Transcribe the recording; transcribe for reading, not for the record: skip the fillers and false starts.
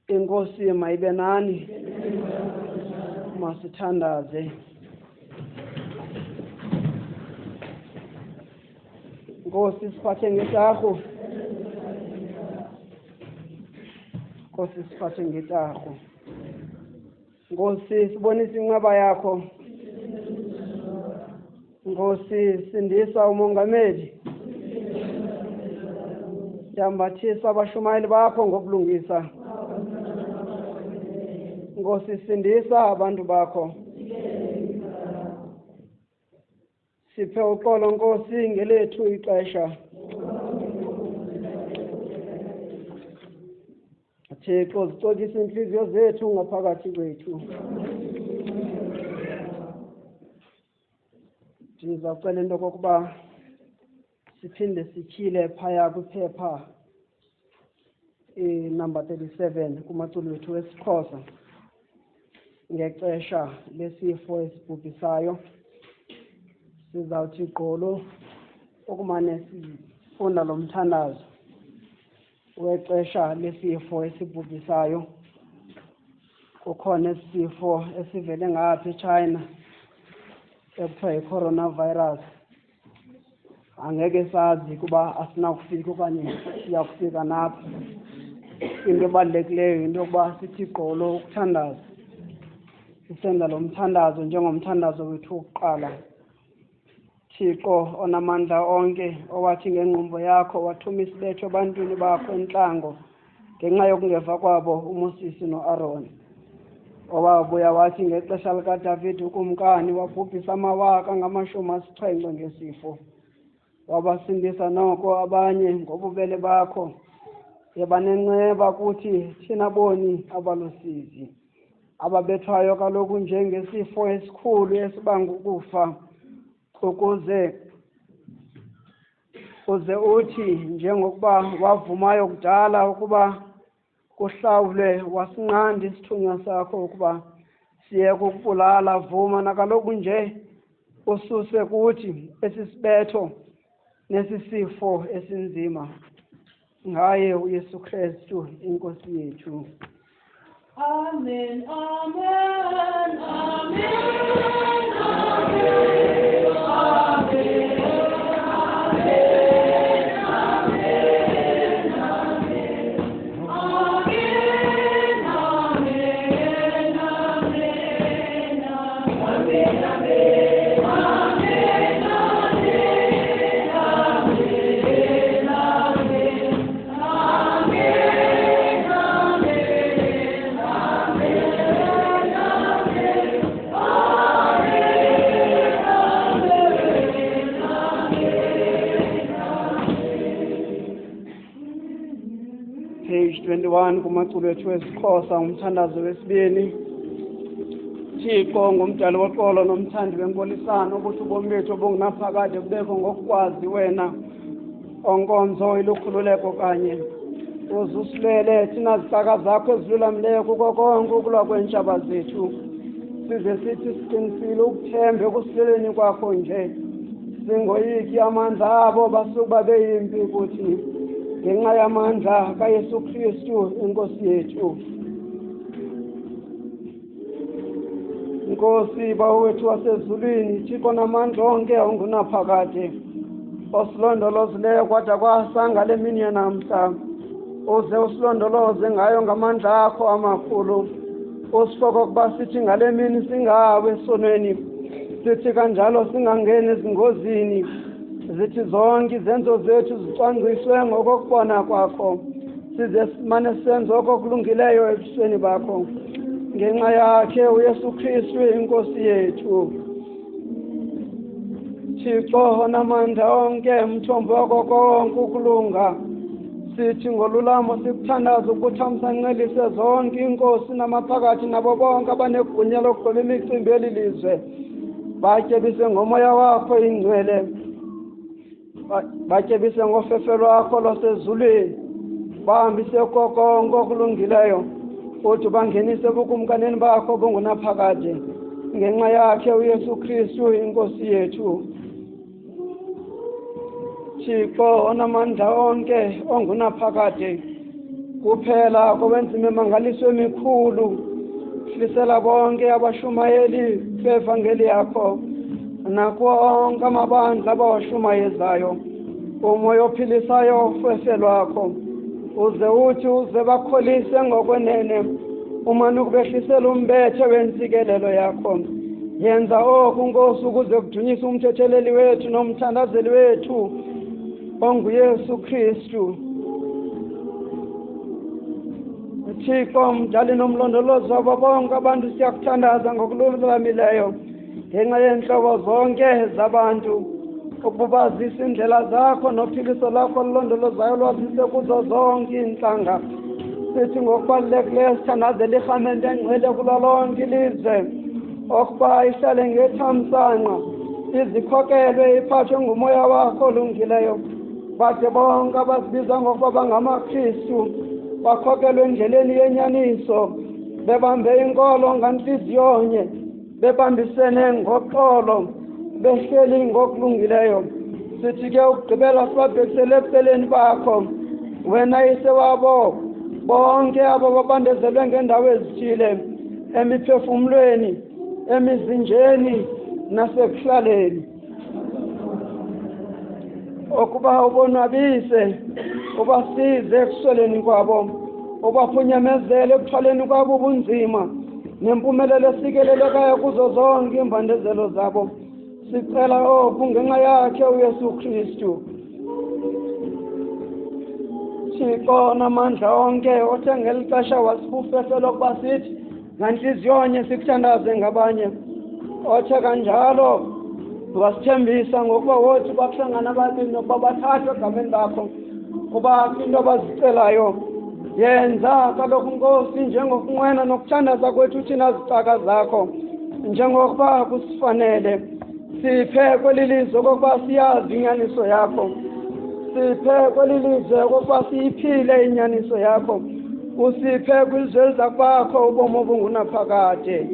Inkosi mayibe nani. Masithandaze. Nkosi siphathe ngetarhu. Nkosi siphathe ngetarhu. Nkosi sibonise inqaba yakho. Nkosi sindisa umongameli. Yambathisa abashumayeli bakho ngobulungisa. Nkosi sindisa abantu bakho. Siphe uxolo Nkosi ngelethu ixesha. Thixo zicokise iintliziyo zethu ngaphakathi kwethu. Ndizawucela into yokokuba siphinde sityhile phaya kwiphepha inumber 37 kumaculo wethu wesiXhosa ngexesha lesifo esibhubhisayo. Sizawuthi gqolo ukumane sifunda lo mthandazo wexesha lesifo esibhubhisayo. Kukhona isifo esivele ngapha eChina ekuthiwa yi-coronavirus. Angeke sazi kuba asinakufika okanye siyakufika napha. Into ebalulekileyo yinto yokuba sithi gqolo ukuthandaza, sisenza lo mthandazo njengomthandazo wethu wokuqala. Thixo onamandla onke, owathi ngengqumbo yakho wathuma isibetho ebantwini bakho entlango ngenxa yokungeva kwabo uMosisi noAron, owabuya wathi ngexesha likaDavide ukumkani wabhubhisa amawaka angama-70 ngesifo, wabasindisa noko abanye ngobubele bakho. Yeba nenceba kuthi thina boni abalusizi, ababethwayo kaloku njengesifo esikhulu esibanga ukufa, ukuze uze uthi njengokuba wavumayo kudala ukuba kuhlawulwe, wasinqanda isithunywa sakho ukuba siye kukubulala. Vuma nakaloku nje ususe kuthi esi sibetho nesi sifo esinzima, ngaye uYesu Kristu iNkosi yethu. Amen, amen, amen, amen, amen. Page 21 kumaculo ethu wesiXhosa, umthandazo wesibini. Thixo ngumdali woxolo nomthandi wenkolisano, ukuthi ubomi bethu obungunaphakade kubekho ngokukwazi wena, onkonzo ilukhululeko kanye. Uzusilwele thina zicaka zakho ezilulamileyo kuko konke ukulwa kweentshaba zethu, size sithi siqinisile ukuthembe ekusileleni kwakho nje, singoyiki amandla abo basukuba beyimpi kuthi, ngenxa yamandla kaYesu Kristu iNkosi yethu. Nkosi Bawo wethu wasezulwini, Thixo namandla onke ongunaphakade, osilondolozileyo kwada kwasa ngale mini yanamhla, uze usilondoloze ngayo ngamandla akho amakhulu, usifoko kuba sithi ngale mini singawe esonweni, sithi kanjalo singangeni ezingozini, zithi zonke izenzo zethu zicwangciswe ngokokubona kwakho, size simane senze okokulungileyo ebusweni bakho, ngenxa yakhe uYesu Kristu iNkosi yethu. Thixo onamandla onke, mthombo wako konke ukulunga, sithi ngolulamo sikuthandaza ukuthamsanqelise zonke iinkosi namaphakathi nabo bonke abanegunya lokugqiba imicimbi eli lizwe, batyebise ngomoya wakho ingcwele, batyebise ngofefe lwakho lwasezulwini, bahambise konke okulungileyo, uthi bangenise ebukumkanini bakho bungunaphakade, ngenxa yakhe uYesu Kristu iNkosi yethu. Thixo onamandla onke ongunaphakade, Kuphela kowenza imimangaliso emikhulu, hlisela bonke abashumayeli bevangeli yakho nakuwo onke amabandla abawashumayezayo umoya ophilisayo ufefe lwakho, uze uthi uze bakholise ngokwenene, umane ukubehlisela umbethe wentsikelelo yakho. Yenza oku, Nkosi, ukuze kudunyiswe umthetheleli wethu nomthandazeli wethu onguYesu Kristu. Thixo, mdali nomlondolozi wabo bonke abantu, siyakuthandaza ngokululamileyo ngenxa yeentlobo zonke zabantu, ukuba bazise iindlela zakho nophiliso lwakho olulondolozayo lwazise kuzo zonke iintlanga. Sithi ngokubalulekileyo sithandazela irhamente engcwele kulo lonke ilizwe, okuba ihlale ngethamsanqa, izikhokelwe iphathwe ngumoya wakho olungileyo, bade bonke abazibiza ngokuba bangamaKristu bakhokelwe endleleni yenyaniso, bebambe inkolo ngantliziyonye, bebambisene ngoxolo, behleli ngokulungileyo. Sithi ke ukugqibela sibabhekisele ebubeleni bakho, wena yise wabo bonke abo babandezelwe ngeendawo ezithile, emiphefumlweni, emizinjeni nasekuhlaleni, okuba ubonwabise, ubasize ekusweleni kwabo, ubaphunyamezele ekuthwaleni kwabo ubunzima nempumelelo esikelelekayo kuzo zonke iimbandezelo zabo. Sicela oku ngenxa yakhe uYesu Kristu. Thixo namandla onke, othe ngeli xesha wasifufefe lokuba sithi ngantliziyonye sikuthandaze ngabanye, othe kanjalo wasithembisa ngokuba wothi bakuhlangana ababini nokuba bathathwe egameni lakho, kuba into abazicelayo. Yenza kaloku, Nkosi, njengokunqwena nokuthandaza kwethu thina zicaka zakho, njengokuba kusifanele. Siphe kweli lizwe okokuba siyazi inyaniso yakho, siphe kweli lizwe okokuba siyiphile inyaniso yakho, usiphe kwilizwe eliza kubakho ubomi obungunaphakade.